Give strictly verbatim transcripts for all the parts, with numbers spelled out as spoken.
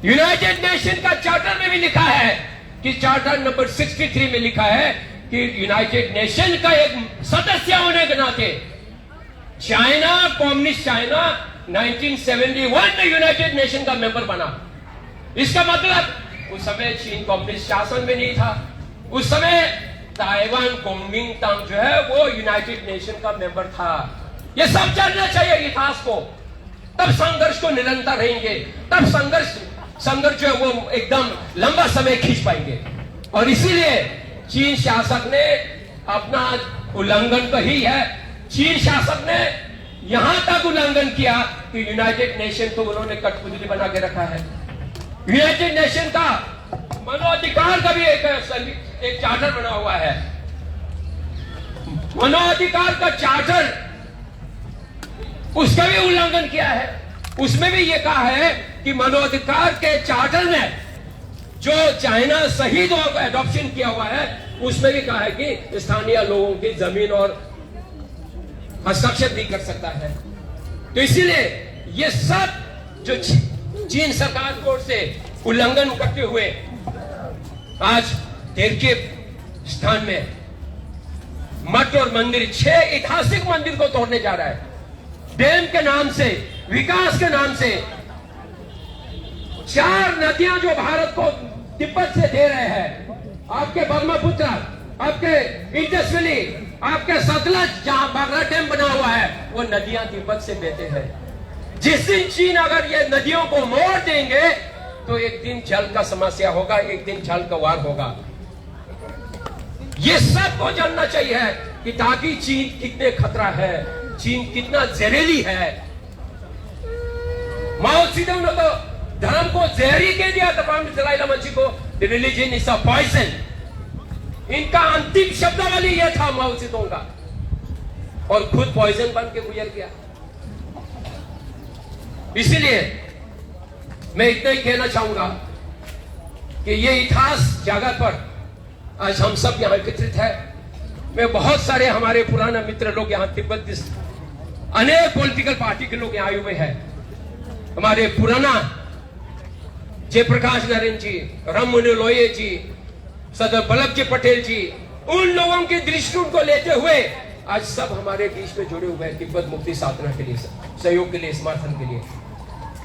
United nation का चार्टर में भी लिखा है कि चार्टर नंबर सिक्सटी थ्री में लिखा है कि यूनाइटेड नेशन का एक सदस्य होने के नाते China, communist China nineteen seventy one में यूनाइटेड नेशन का मेंबर बना। इसका मतलब उस समय चीन कम्युनिस्ट शासन में नहीं था। उस समय ताइवान कुओमिंतांग जो है वो यूनाइटेड नेशन का मेंबर था। ये सब जानना चाहिए इतिहास को। तब संघर्ष को निरंतर रहेंगे, तब संघर्ष संघर्ष जो है वो एकदम लंबा समय खींच पाएंगे। और इसीलिए चीन शासक ने अपना उल्लंघन तो ही है। चीन शासक ने यहां तक उल्लंघन किया कि यूनाइटेड नेशन तो उन्होंने कठपुतली बना के रखा है। यूनाइटेड नेशन का मानवाधिकार का भी एक एक चार्टर बना हुआ है। मानवाधिकार का चार्टर, उसका भी उल्लंघन किया है। उसमें भी ये कहा है कि मानवाधिकार के चार्टर में जो चाइना शहीदों को एडॉप्शन किया हुआ है, उसमें भी कहा है कि स्थानीय लोगों की जमीन और हस्तक्षेप नहीं कर सकता है। तो इसीलिए ये सब जो ची- चीन सरकार की ओर से उल्लंघन करते हुए आज देर के स्थान में मठ और मंदिर, छह ऐतिहासिक मंदिर को तोड़ने जा रहा है। डैम के नाम से, विकास के नाम से चार नदियां जो भारत को तिब्बत से दे रहे हैं, आपके ब्रह्मपुत्र, आपके इंडस वैली, आपके सतलज, जहां बागरा डैम बना हुआ है, वो नदियां तिब्बत से बहते हैं। जिस दिन चीन अगर ये नदियों को मोड़ देंगे, तो एक दिन जल का समस्या होगा, एक दिन जल का वार होगा। ये सबको जानना चाहिए कि ताकि चीन कितने खतरा है, चीन कितना जहरीली है। माओ सेतुंग ने तो धर्म को जहर ही कह दिया था, प्रभु दलाई लामा जी को, "The religion is a poison।" इनका अंतिम शब्दावली यह था माओ सेतुंग का, और खुद पॉइजन बन के गुजर गया। इसीलिए मैं इतना ही कहना चाहूंगा कि ये इतिहास जगह पर आज हम सब यहाँ एकत्रित है। मैं बहुत सारे हमारे पुराना मित्र लोग यहाँ तिब्बत, अनेक पॉलिटिकल पार्टी के लोग यहाँ आए हुए हैं। हमारे पुराना जयप्रकाश नारायण जी, राममोहन लोहिया जी, सरदार वल्लभ जी पटेल जी, उन लोगों के दृष्टिकोण को लेते हुए आज सब हमारे बीच में जुड़े हुए हैं तिब्बत मुक्ति साधना के लिए, सहयोग के लिए, समर्थन के लिए।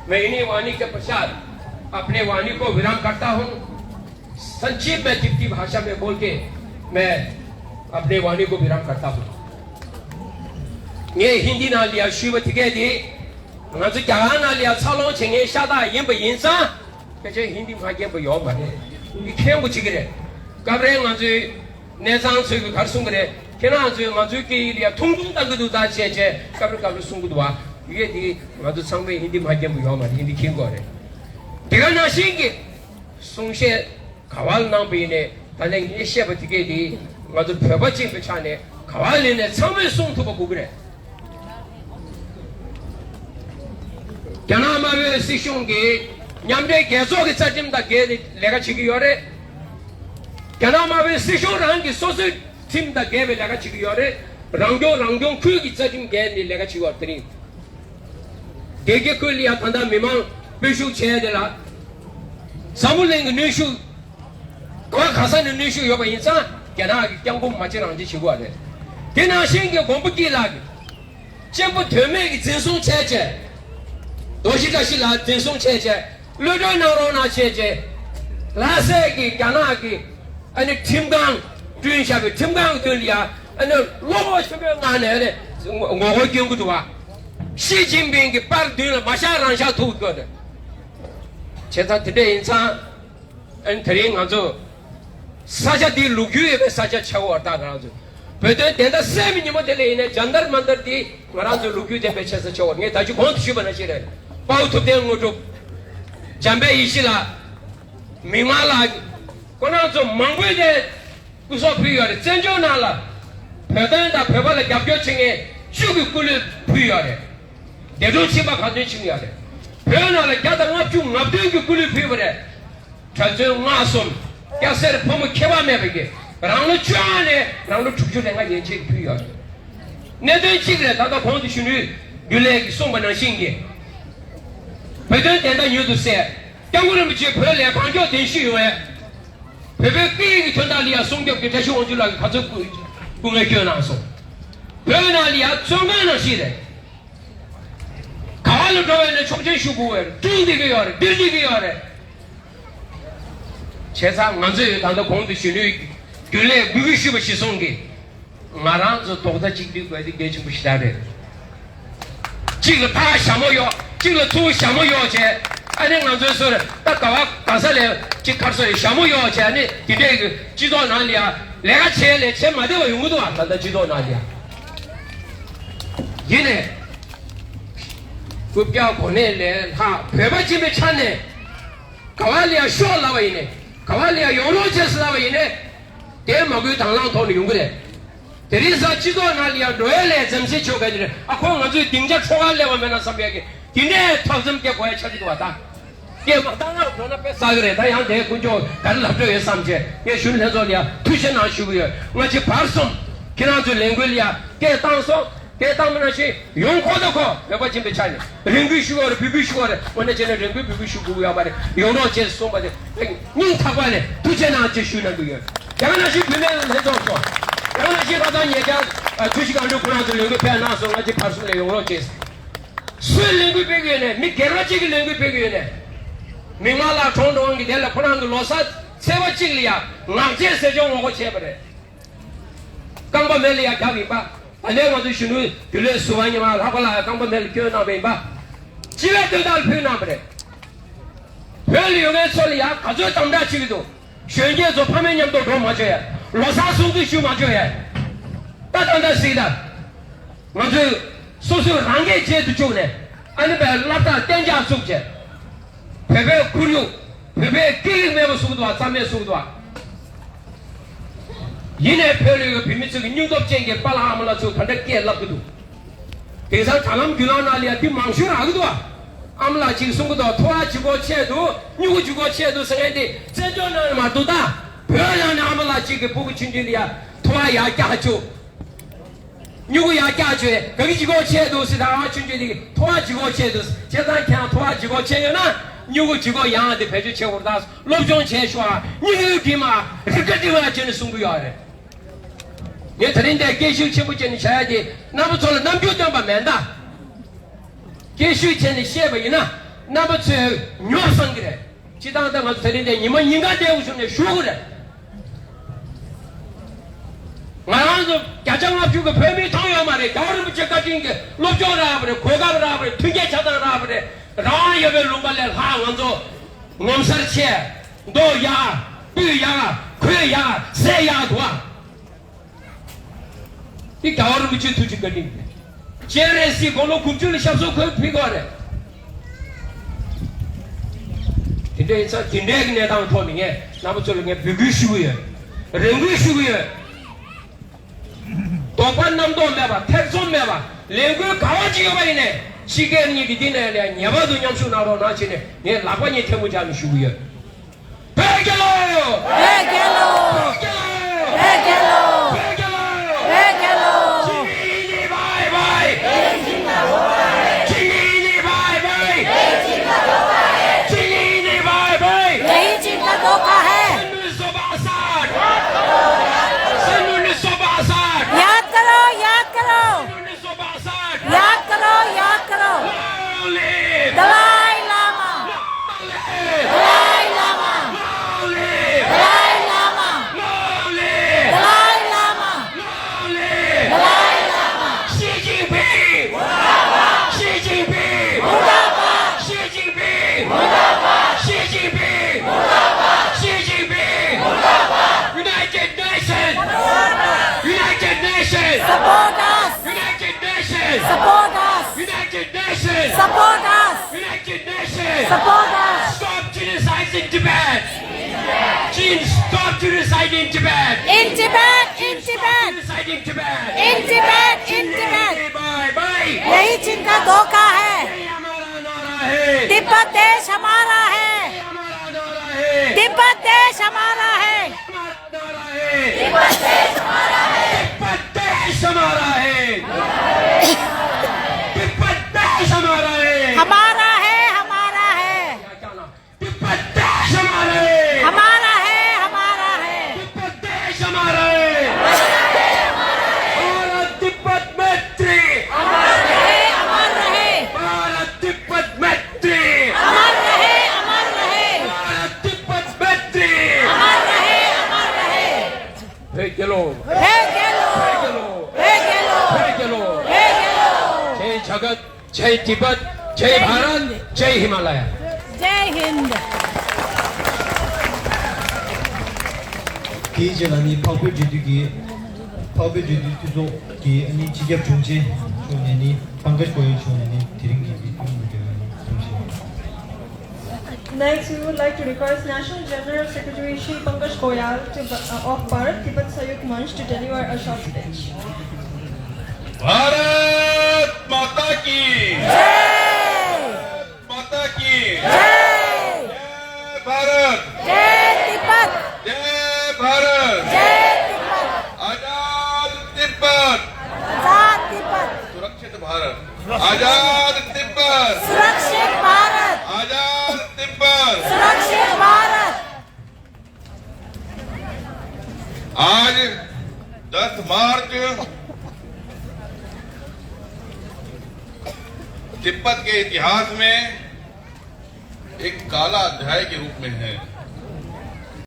मैं इन्हीं वाणी के पश्चात अपने वाणी को विराम करता हूँ। संक्षेप में तिब्बती भाषा में बोल के मैं अपने वाणी को विराम करता हूँ। ངས་ཧིན་དི་ནང་ལ་ཡ་ཞུས་པ་དེ་གས་དེ། ང་ཚོ་རྒྱ་གར་ནང་ལ་ཡ་འཚར་ལོངས་བྱེད་མཁན་ཤ་སྟག་ཡིན་པ་ཡིན་ཙང་། སྐད་ཆ་ཧིན་དི་མ་མཁྱེན་པ་ཡོད་མ་རེད། འདི་མཁྱེན་པོ་བྱེད་ཀྱི་རེད། སྐབས་རེ་ང་ཚོའི་གནས་ཚང་ཚོས་གི་ག་རེ་གསུང་གི་རེད། ཁྱེད་རང་ཚོས་ང་ཚོའི་སྐད་ཡིག་ལ་ཡ་ཐུང་ཐུང་བཏང་གི་འདུག་ད་བྱས་བྱས་སྐབས་རེ་སྐབས་རེ་གསུང་གི་འདུག་བ། ཡོད་དེ་ང་ཚོ་ཚང་མས་ཧིན་དི་མ་མཁྱེན་པ་ཡོད་མ་རེད། ཧིན་དི་མཁྱེན་དགོས་རེད། དེ་ག་ནང་བཞིན་གྱི་གསུང་བཤད་ག་བ་ལ་གནང་པ་ཡིན་ནའི་ད་ལན་ངས་བཤད་པ་དེ་གས་དེ་ང་ཚོ་བོད་པ་གཅིག་པའི་ཆ་ནས་ག་བ་ལ་ཡིན་ནའི་ཚང་མས་གསུང་ཐུབ་པ་དགོས་ཀྱི་རེད། རྒྱ་ནག་དམར་པོའི་སྲིད་གཞུང་གིས་མཉམ་འབྲེལ་རྒྱལ་ཚོགས་ཀྱི་རྩ་ཁྲིམས་དང་འགལ་ནས་ལས་ཀ་བྱེད་ཀྱི་ཡོད་རེད། རྒྱ་ནག་དམར་པོའི་སྲིད་གཞུང་རང་གི་སོ་སོའི་ཁྲིམས་དང་འགལ་བའི་ལས་ཀ་བྱེད་ཀྱི་ཡོད་རེད། རང་སྐྱོང་རང་སྐྱོང་ཁུལ་གྱི་རྩ་ཁྲིམས་འགལ་ནས་ལས་ཀ་བྱེད་ཀྱི་ཡོད་རེད། དེ་རིང་སྡེ་དགེ་ཁུལ་ལ་ཡ་ད་ལྟ་མི་མང་སྤོ་བཤུད་བྱས་ཡ་དེ་ལ་འཛམ་བུ་གླིང་གི་གནོན་ཤུགས། ག་བ་ག་ས་ནས་གནོན་ཤུགས་ཡོད་པ་ཡིན་ཙང་རྒྱ་ནག་གིས་སྐྱབས་མགོན་མ་བྱེད་རང་བྱེད་བྱེད་དགོས་པ་རེད། དེ་ནང་བཞིན་གྱི་མགོན་པོ་སྐྱིད་ལགས་ཀྱིས་གཅེན་པོ་དོན་མེད་ཀྱི་འཛིན་བཟུང་བྱས་བྱས། རྡོ་རྗེ་བཀྲ་ཤིས་ལགས་འཛིན་བཟུང་བྱས་བྱས་གློད་གྲོལ་གནང་རོགས་གནང་བྱས་བྱས། ལྷ་སའི་གི་རྒྱ་ནག་གི་ཨ་ནི་ཁྲིམས་ཁང་བསྐྲུན་བཞག་པའི་ཁྲིམས་ཁང་གི་མདུན་ལ་ཡ་ཨ་ནི་བློ་ཁོག་ཆེན་པོའི་ངང་ནས་ཨ་ནི་ངོ་རྒོལ་སྐྱོན་གྱི་འདུག་བ། ཞི་ཅིན་ཕིང་གི་པར་མདུན་ལ་མ་བཞག་རང་བཞག་ཐུག་དགོས་རེད། བྱས་ཙང་དེ་འདྲ་ཡིན་ཙང་། ཨ་ནི་དེ་རིང་ང་ཚོ་ས་ཆ་འདི་ལོ་རྒྱུས་ཡོད་པའི་ས་ཆ་ཆགས་ཡོད་རེད། ད་ང་རང་ཚོ་བོད་དོན་བདེན་མཐའ་གསལ་བའི་ཉིན་མོ་དེ་ལ་ཡིན་ནའི་ཇན་ཏར་མན་ཏར་འདི་ང་རང་ཚོའི་ལོ་རྒྱུས་ལྡན་པའི་ཆེ་ས་ཆགས་ཡོད་རེད། ངས་ད་ཅི་གོང་དུ་ཞུས་པ་ནང་བཞིན་རེད། དཔའ་བོ་ཐུབ་བསྟན་དངོས་གྲུབ། འཇམ་དཔལ་ཡེ་ཤེས་ལགས། མིག་དམར་ལགས། ཁོང་རྣམ་ཚོ་མང་པོས་ནས་སྐུ་སྲོག་ཕུལ་ཡོད་རེད། བཙན་བྱོལ་ནང་ལ་བོད་དོན་དང་བོད་པ་ལ་རྒྱབ་སྐྱོར་བྱེད་མཁན་བཅུ་གི་སྐུ་ལུས་ཕུལ་ཡོད་རེད། འདས་གྲོངས་ཕྱིན་པ་གང་དོན་ཕྱིན་ཡོད་རེད། བོད་ནང་ལ་བརྒྱ་དང་ལྔ་བཅུ་ང་བདུན་གྱི་སྐུ་ལུས་ཕུལ་བ་རེད། གྲྭ་བཙུན་སྔགས་གསུམ། སྐྱ་སེར་ཕོ་མོ་ཁྱད་པར་མེད་པ་གི་རང་ལོ་བཅོ་ལྔ་ནས་རང་ལོ་དྲུག་ཅུ་རེ་ལྔ་ཡན་ཆད་ཕུལ་ཡོད་རེད། གནད་དོན་གཅིག་རེད། ད་ལྟ་གོང་དུ་གཞོན་ནུའི་རྒྱུན་ལས་ཀྱིས་གསུངས་པ་ནང་བཞིན་གྱི་བོད་དོན་བདེན་མཐའ་མྱུར་དུ་གསལ། སྐྱབས་མགོན་རིན་པོ་ཆེ་བོད་ལ་གང་མགྱོགས་གདན་ཞུས་ཡོང་བས། བོད་པའི་སྐད་ཡིག་གི་དོན་དག་ལ་ཡང་སྲུང་སྐྱོབ་ཀྱི་བཀྲ་ཤིས་དབང་ཕྱུག་ལགས་ཀྱིས་ག་ཚོད་སྐུ་སྐུ་ངལ་བསྐྱོན་གནང་སོང་། བོད་ནང་ལ་ཡང་བཙོན་ཁང་ནང་བཞིན་རེད། ག་བ་ལ་འགྲོ་བའི་ནས་ཆོག་མཆན་ཞུ་དགོས་པ་རེད། བསྐྲུན་བསྡད་ཀྱི་ཡོད་རེད། འདིར་བསྡད་ཀྱི་ཡོད་རེད། བྱས་ཙང་ང་ཚོས་ད་ལྟ་གོང་དུ་གཞོན་ནུའི་རྒྱུན་ལས་འབོད་སྐུལ་ཞུས་པ་གཞིར་བཟུང་གིས། ང་རང་ཚོ་རྡོག་རྩ་གཅིག་སྒྲིལ་དགོས་དེ་གལ་ཆེན་པོ་ཞེ་དྲག་རེད། གཅིག་ལ་ཕར་ཞྭ་མོ་གཡོག་གཅིག་ལ་ཚུར་ཞྭ་མོ་གཡོག་བྱས། ཨ་ནི་ང་ཚོའི་སོར་ད་ག་བ་ག་ས་ལས་གཅིག་ཁར་སོ་ཞྭ་མོ་གཡོག་བྱས། ཨ་ནི་དེ་འདྲའི་གི་སྤྱི་ཚོགས་ནང་ལ་ཡ་ལས་ཀ་བྱས་ལས་བྱེད་མ་བདེ་བ་ཡོང་གི་འདུག་བ། ད་ལྟ་སྤྱི་ཚོགས་ནང་ལ་ཡ། ཡིན་ནས། རྐུབ་བཀྱག་གོ་གནས་ལས་ལྷག་བོད་པ་སྦྱིན་པའི་ཆ་ནས། ག་བ་ལ་ཡ་ཤོག་ལབ་པ་ཡིན་ནས། ག་བ་ལ་ཡ་ཡོང་རོགས་བྱས་ཟེར་ལབ་པ་ཡིན་ནས། དེ་མ་དགོས་དང་བླངས་ཐོག་ནས་ཡོང་གི་རེད། དེ་རིང་སང་སྤྱི་ཚོགས་ནང་ལ་ཡང་འགྲོ་ཡ་ལས་འཛེམ་ཟེར་ཆོག་ག་ནི་རེད། ཨ་ཁོ་ང་ཚོའི་སྡིངས་ཆ་འཕྲོ་བརླག་སླེབས་པ་མེད་ན་བསམ་ཡ་གི་དེ་འདྲའི་ཐབས་ཙམ་སྐྱེ་དགོས་ཡ་ཆགས་ཀྱི་འདུག་བ། ད་སྐད་མ་བཏང་ན་འགྲོ་ན་དཔེ་བསགས་ཀྱི་རེད། ད་ཡང་དེ་དཀོན་མཆོག་ག་རེ་ལབ་འགྲོ་ཡོད་བསམ་བྱས་ངས་གཞོན་ནུ་ལྷན་ཚོགས་ལ་ཡང་ཐུགས་རྗེ་གནང་ཞུ་གི་ཡོད། སྔ་ཕྱི་བར་གསུམ་ཁྱེད་རང་ཚོའི་ལས་འགུལ་ལ་ཡང་སྐད་བཏང་སོང་། སྐད་བཏང་མ་ན་ཤི་ཡོང་ཁོ་ཐག་ཁོ་བོད་པ་ཆེན་པོའི་ཆ་ནས་རེ་སྐུལ་ཞུ་དགོས་རེད། འབོད་སྐུལ་ཞུ་དགོས་རེད། འོ་ན་བྱས་ན་རེ་སྐུལ་འབོད་སྐུལ་ཞུ་དགོས་ཡོད་པ་རེད། ཡོང་རོགས་བྱས་གསུངས་པ་དེ་སྙིང་ཐག་པ་ནས་ཐུགས་རྗེ་གནང་ཅེས་ཞུ་གནང་གི་ཡོད། དེ་ག་ནང་བཞིན་བུད་མེད་ལྷན་ཚོགས་སོ། དེ་ག་ནང་བཞིན་ཁ་སང་ཉེ་ཆར་ཐུའུ་ཞི་སྒང་དྲུག་ཁོ་རང་ཚོ་ལས་འགུལ་ཕེབས་གནང་སོང་། ང་ཚོ་བར་གསུམ་ལ་ཡོང་རོགས་བྱས། སུས་ལས་འགུལ་སྤེལ་གི་ཡོད་ནས། མི་སྒེར་པ་གཅིག་གིས་ལས་འགུལ་སྤེལ་གི་ཡོད་ནས། མིག་དམར་ལགས་གྲོངས་འགྲོ་གི་དེ་ལ་ཁོ་རང་གི་ལོ་གསར་ཚེས་པ་གཅིག་ལ་ཡ་ངག་བཅད་ཟེར་ཅོག་ངོ་རྒོལ་བྱས་པ་རེད། རྐང་པ་མེ་ལ་ཡ་རྒྱག་ཡིན་པ། ད་ལན་ང་ཚོ་གཞོན་ནུ་རྒྱུན་ལས་ཟུར་པ་ཉི་མ་ལྷག་པ་ལ་རྐང་པ་མེ་ལ་བསྐྱོན་གནང་བ་ཡིན་པ། སྤྱི་པའི་དོན་དག་ལ་ཕུལ་གནང་བ་རེད། བོད་ལ་ཡོད་མཁན་ཚོ་ལ་ཡ་ག་ཚོད་དམ་དྲག་བྱེད་ཀྱི་འདུག་གཞོན་སྐྱེས་ཚོ་ཕ་མའི་མཉམ་དུ་འགྲོ་མ་བཅུག་ཡ། ལོ་གསར་སྲུང་བརྩི་ཞུ་མ་བཅུག་ཡ། ད་ད་ད་སྲིད་ད། ང་ཚོས་སོ་སོའི་རང་སྐད་བརྗེད་དུ་བཅུག་ནས། ཨ་ནི་བའི་སློབ་གྲྭ་གཏན་འཇགས་བཙུགས་བྱས། བོད་པའི་ཁོར་ཡུག་བོད་པའི་སྐད་ཡིག་མེད་པ་བཟོ་གི་འདུག་བ། རྩ་མེད་བཟོ་གི་འདུག་བ། ཡིན་ནའི་བོད་ལ་ཡོད་པའི་བོད་མི་ཚོ་གི་སྙིང་སྟོབས་ཅན་གྱི་པཱ་ལགས་ཨ་མ་ལགས་ཚོས་ག་འདྲ་སྐད་ལབ་ཀྱི་འདུག་དེང་སང་དྲ་ལམ་བརྒྱུད་ལམ་ནང་ལ་ཡ་འདི་མང་ཤོས་རག་གི་འདུག་བ། ཨ་མ་ལགས་གཅིག་གསུང་གི་འདུག་ཐོ་བ་ལྗིད་ཁོག་ཆེ་འདུག་སྨྱུ་གུ་ལྗིད་ཁོག་ཆེ་འདུག་ཟེར་མཁན་དེ་བཙན་བྱོལ་ནང་ནས་མ་འདུག་ད་བོད་ནང་ནས་ཨ་མ་ལགས་གཅིག་གི་ཕྲུ་གུ་ཆུང་ཆུང་འདི་ཡ་ཐོ་བ་ཡར་བཀྱག་བཅུག་སྨྱུ་གུ་ཡར་བཀྱག་བཅུག་ག་གི་ལྗིད་ཁོག་ཆེ་འདུག་ཟེར། ད་ཨ་མ་ཆུང་ཆུང་འདི་གི་ཐོ་བ་ལྗིད་ཁོག་ཆེ་འདུག་བྱས་ཙང་ཁྱེད་རང་ཐོ་བ་ལྗིད་ཁོག་ཆེ་ཡོད་ན་སྨྱུ་གུ་ལྗིད་ཁོག་ཡང་དེ་བེད་སྤྱོད་བྱེད་དགོས་རེད། ད་སློབ་སྦྱོང་བྱས་ཤོག་སྨྱུ་གུ་འདི་མ་རིག་ག་འདི་མ་བྱས་ནས་གསུང་གི་ཡོད་རེད། ངས་ད་རིང་འདིར་སྐད་ཤུགས་ཆེན་པོ་བྱས་ནས་བྱ་ཡ་དེ་རྣམ་པ་ཚོ་ལ་རྣམ་འགྱུར་སྟོན་པ་མིན་ད། སྐད་ཤུགས་བྱས་ནས་བཤད་པ་ཡིན་ན་རྣམ་པ་ཚོས་ཉོབ་སོང་གི་རེད། སྤྱིར་བཏང་ད་ང་ཚོ་ད་རིང་འདིར་ཉི་མ་ཉིན་གང་བསྡད་དགོས་བྱུང་ནས་བཞུགས་དགོས་རེད། ང་རང་ཚོ་བརྒྱ་ཆ་ལྔ་བཅུ་གི་བོད་མིས་མཐོང་ཡོད་མ་རེད། རྒྱལ་བ་རིན་པོ་ཆེ་བཀའ་དྲིན་གྱིས་སློབ་སྦྱོང་རག་པ་རེད། གོ་སྐབས་རག་པ་རེད། མཐུན་རྐྱེན་ཆ་ཚང་རག་པ་རེད། རང་དབང་ཡོད་པའི་ལུང་པ་ལས་ལྷག་ང་ཚོ་ངོ་མཚར་ཆེ། མདོག་ཡག་སྤུས་ཡག་གོས་ཡག་ཟས་ཡག་འདུག་ཨ། འདི་རྒྱལ་བ་རིན་པོ་ཆེའི་ཐུགས་རྗེ་བཀའ་དྲིན་རེད། སྤྱན་རས་གཟིགས་དགུང་ལོ་དགུ་བཅུ་ལ་ཞབས་སོར་འཁོད་ཕེབས་ཀྱི་རེད། དེ་འདྲ་ཡིན་ཙང་དེ་འདྲའི་གནས་སྟངས་ཐོག་ནས་ངས་རྣམ་པ་ཚོ་ལ་ངས་འབོད་སྐུལ་ཞུ་གི་ཡོད། རེ་སྐུལ་ཞུ་གི་ཡོད། དོགས་པ་རྣམ་རྟོག་མེད་པ། ཐེ་ཚོམ་མེད་པ། ལས་འགུལ་ག་བ་ཅིག་ཡོད་པ་ཡིན་ནའི་ཕྱི་རྒྱལ་གཉིས་ཀྱི་འདི་ནས་ལས་ངེས་པར་དུ་མཉམ་ཞུགས་གནང་རོགས་གནང་བྱས་ནས་ངས་ལག་པ་གཉིས་ཐལ་མོ་སྦྱར་ནས་ཞུ་གི་ཡོད། བོད་རྒྱལ་ལོ། བོད་རྒྱལ་ལོ། བོད་རྒྱལ་ལོ། བོད་རྒྱལ་ལོ། བོད་རྒྱལ་ལོ། བོད་རྒྱལ་ལོ། བྱས་ཉེས་ཉེས་བྷའི་བྷའི། བྱས་ཉེས་ཉེས་བྷའི་བྷའི། བྱས་ཉེས་ཉེས་བྷའི་བྷའི། यही जिनका धोखा है। सुन लो बासात। सुन लो बासात। याद करो, याद करो। सुन लो बासात। याद करो, याद करो। Long live। Dalai Lama. Long live। Dalai Lama. Long live। Dalai Lama. Long live। Dalai Lama. Long live। Dalai Lama. Xi Jinping। मुर्दाबाद। Xi Jinping। मुर्दाबाद। Xi Jinping। मुर्दाबाद। Xi Jinping। मुर्दाबाद। Xi Jinping। मुर्दाबाद। United Nations। United Nations। Support us। United Nations। Support us। United Nations। Support us। United Nations। Support us। Stop genocide in Tibet। Chin, stop genocide in Tibet। In Tibet, in Tibet। Genocide in Tibet। In Tibet, in Tibet। Bye bye। यही जिनका धोखा है। यही हमारा नारा है। तिब्बत देश हमारा है। यही हमारा नारा है। तिब्बत देश हमारा है। हमारा नारा है। तिब्बत देश हमारा है। तिब्बत देश हमारा है। तिब्बत देश हमारा है। हमारा है, हमारा है। क्या, क्या नाम? तिब्बत तिब्बत देश हमारा है। हमारा है, हमारा है। तिब्बत देश हमारा है। भारत तिब्बत मैत्री। अमर रहे, अमर रहे। भारत तिब्बत मैत्री। अमर रहे, अमर रहे। भारत तिब्बत मैत्री। अमर रहे, अमर रहे। भेगेलो। भेगेलो। भेगेलो। भेगेलो। भेगेलो। भेगेलो। जय जगत, जय तिब्बत, जय भारत, जय हिमालय। जय हिंद। དེའི་རྗེས་ལ་ནི་འཕགས་པའི་འབྲེལ་མཐུད་ཀྱི་འཕགས་པའི་འབྲེལ་མཐུད་འཐུས་ཚོགས་ཀྱི་ཨ་ནི་སྤྱི་ཁྱབ་དྲུང་ཆེ་མཆོག་ནས་ནི་པང་ཀ་ཇ་གོ་ཡལ་མཆོག་ནས་ནི་དེ་རིང་གི་འདི་སྐུ་ངོ་དེ་ལ་ནི་གསུང་བཤད། Next, we would like to request National General Secretary Shri Pankaj Goyal, Tib- uh, of Bharat Tibet Sahyog Manch, to deliver a short speech. Bharat माता की जय। भारत माता की जय। जय भारत। जय तिब्बत। जय भारत। जय तिब्बत। आजाद तिब्बत। आजाद तिब्बत। सुरक्षित भारत। आजाद तिब्बत। सुरक्षित भारत। आजाद तिब्बत। सुरक्षित भारत। आज दस मार्च तिब्बत के इतिहास में एक काला अध्याय के रूप में है।